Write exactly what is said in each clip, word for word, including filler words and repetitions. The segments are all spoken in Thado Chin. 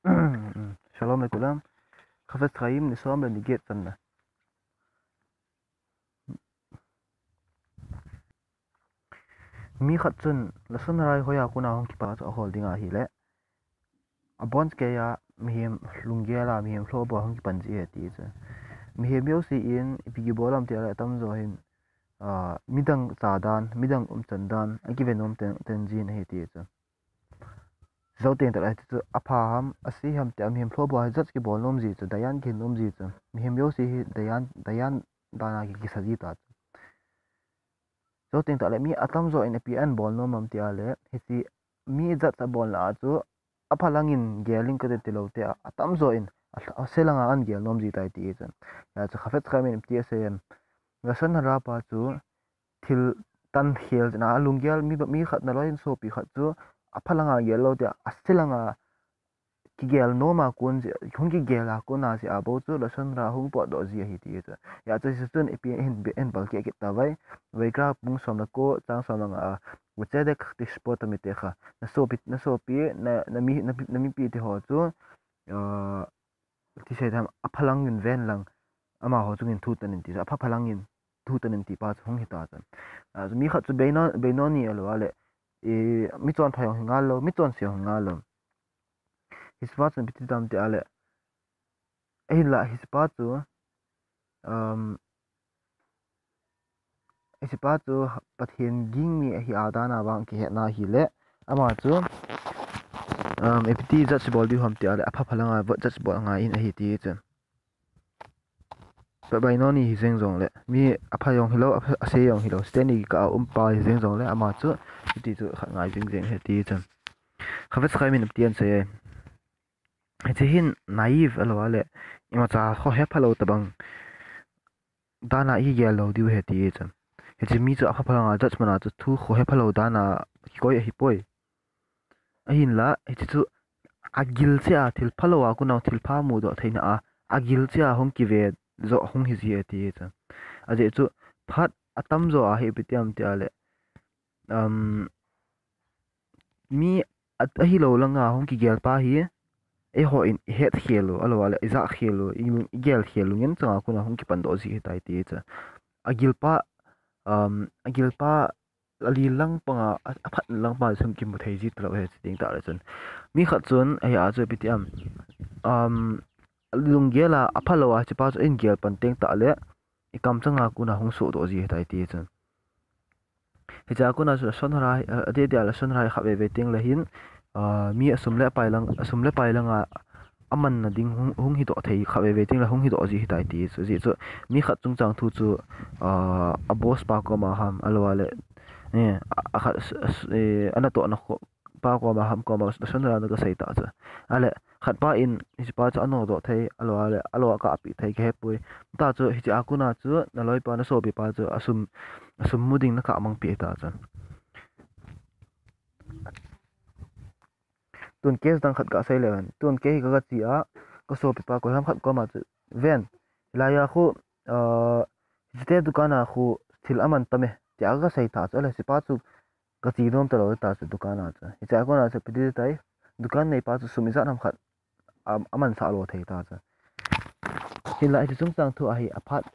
Shalom le kulam. Chafetz Chaim ni som le ni get channa. Mi khat chun lashon hara hi hoiya kona hung kipan chu ahol ding ahile, abonchauva mihem lunggel a, mihem lhohbua hung kipan ji ahi ti chu. Mihem jouse in ipi kibol ham ti ahile, atamjo hin, ah, midang cha dan, midang umchan dan akive nom teng, teng jin ahi ti chu. Jou teng tah le hichu apha ham, ase ham tia mihem lhohbua hi judge kibol nom ji chu, dayan kihin nom ji chu. Mihem jouse hi dayan, dayan dan a ki, kisa ji ta chu. Jou teng tah le mi atamjo in ipi ahin bol nom ham ti ahile, hiche mi judge abolna a chu apha lang in gel in kati tilou te, atamjo in a, ase lang a ahin gel nom ji tai ti chu. Hijeh chun Chafetz Chaim in ipi asei em, lashon hara pa chu thil tan khel china, alunggel mi, mi khat naloi in sopi khat chu apha lang a gel lou tia, ase lang a kigel nom a kon jeh, hung kigel a kon a jeh a bou chu lashon hara hung potdoh ji ahi ti chu. Hijeh chun hiche chun ipi ahin, ahin palkeh kit tauve. Vaikra bung som le ko chang som le nga a, Utzedek tishpot tamitecha. Na sopi, na sopi, na, na mi, na, na mipi te ho chu, ah, ti sei tham, apha lang in ven lang, amaho chung in thu tan in ti, apha pha lang in thu tan in ti pa chu hung hita chun. Ah, mi khat chu Beino-, Beinoni ahilou le, eh, mi chonpha jong hi ngal lou, mi chonse jong hi ngal lou. Hiche pa chun ipi ti tam ti ahile, ahinla hiche pa chu, um, hiche pa chu Pathen ging mi ahi a dan a vang kihetna ahile, ama chu, um, ipi ti judge bol diu ham ti ahile, apha pha lang a judge bol ngai in ahi ti chu. Pa Beinoni hi jeng jongle, mi apha jong hilou, apha, ase jong hilou, standard kikah a um pa hi jeng jongle, ama chu, hiti chu khat ngai jing jeng ahi ti chu. Chafetz Chaim in ipi ti asei e. Hiche hin naive ahilou le, imacha khohe phalou tabang dan a igel lou diu ahi ti chu. Hiche mi chu apha pha lang a judge man a chu thu khohe phalou dan a kikoi ahipoi. Ahinla, hiche chu agil cheh a, thil phalou a kon a thil pha mudoh theina a, agil cheh a hung kive joh hung hi ji ahi ti chu. Ajeh chu phat atamjo a hi ipi ti ham ti ahile, um, mi a, ahilou lang a hung kigel pa hi, eiho in ihet khel u, ahilou le ija khel u, i, igel khel u ngen chang a kon a hung kipan doh ji ahitai ti chu. Agil pa, um, agil pa ali lang panga, a, aphat lang pa sum kimu thei ji talou ahi ti teng tah le chun. Mi khat chun, ahi a chu ipi ti ham, um, lunggel a, aphalou a, hiche pa chu ahin gel pan teng tah le, ikam chang a kon a hung sohdoh ji ahitai ti chu. Hiche a kon a chu lashon hara, a, adeh deh a lashon hara khat veve teng le hin, ah, mi asum le pai lang, asum le pai lang a, amanna ding hung, hung hidoh thei khat veve teng le hung hidoh ji ahitai ti chu. Ajeh chu mi khat chungchang thu chu, ah, a boss pa koma ham, ahilou le, eh, a, a khat, s-, s-, eh, anatohna kho, pa koma ham koma lashon hara na kasei ta chu. Ahile, khat pa in, hiche pa chu anodoh thei, ahilou le, alou a kapeh thei kahepoi. Hita chu, hiche a kon a chu, naloi pa, nasopi pa chu, asum, asum mu ding nakah mang peh ta chu. Tun case dang khat kasei le hen. Tun case hi ka, kache a, kasopi pa koi ham khat koma chu, ven. Hilai a khu, ah, hiche te dukan a khu thil aman tam e, tia kasei ta chu, ahile hiche pa chu kache nom talou ta chu dukan a chu. Hiche a kon a chu ipi ti tai, dukan nei pa chu sum ijat ham khat, am, amansah lou thei ta chu. Hinla hiche chungchang thu a hi aphat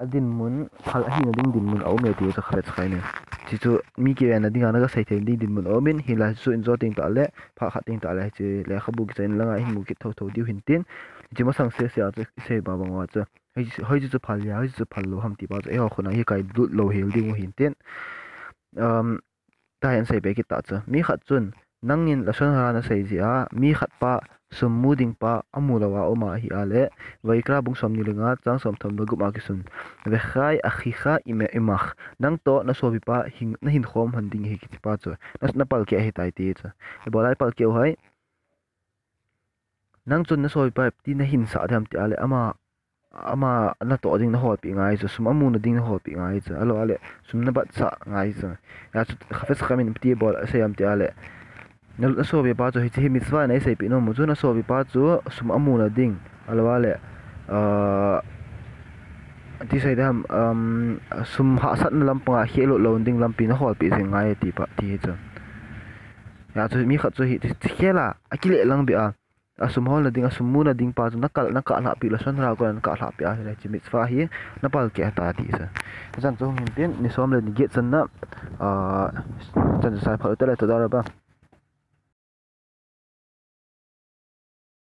a dinmun, phal ahina ding dinmun aum e ti chu Chafetz Chaim in. Hiche chu mi kivenna ding a na kasei thei ding dinmun aum in, hinla hiche chu injo teng tah le, phat khat teng tah le, hiche lekhabu kichai in lang a hin mu kit thotho diu hin tin. Hiche masang sese a chu isei ba bang uva chu. Hoi, hoi chu chu phal a, hoi chu chu phal lou ham ti pa chu eiho khut a hi kailut lou hel ding u hin tin. Um, tua hi asei be kit ta chu. Mi khat chun, nangin lashon hara nasei jeh a, mi khat pa, sum mu ding pa, amu lou a um a ahi a le, Vaikra bung som ni le nga, chang som thum le gup a kisun. Vechai achicha ime-, imach. Nang toh nasopi pa hin, nahin khom lhon ding ahi kiti pa chu. Na, napalkeh ahitai ti chu. Ibola ipalkeh u ham. Nang chun nasopi pa ipi ti nahin sah ding ham ti a le, ama, ama natoh ding naholpeh ngai chu, sum amuna ding naholpeh ngai chu, ahilou le, sum nabatsah ngai chu. Hijeh chun Chafetz Chaim in ipi ti bol asei ham ti a le, na, nasopi pa chu hiche hi mitzvah in eiseipeh nom u chu, nasopi pa chu sum amuna ding, ahilou le, ah, ti sei ding ham, um, sum hahsatna lampang a khelut lou ding lampi naholpeh jing ngai ti pa, ti hi chu. Hijeh chun mi khat chu hi, ti, ti khel a, akile lang beh a, asum holna ding, asum muna ding pa chu nakah, nakah lhah peh le, Shonara kona nakah lhah peh ahile, hiche mitzvah hi napalkeh ta ti chu. Hichan chu hung hin tin, ni som le ni get channa, ah, chan chu sai phat u tele, toda rabah.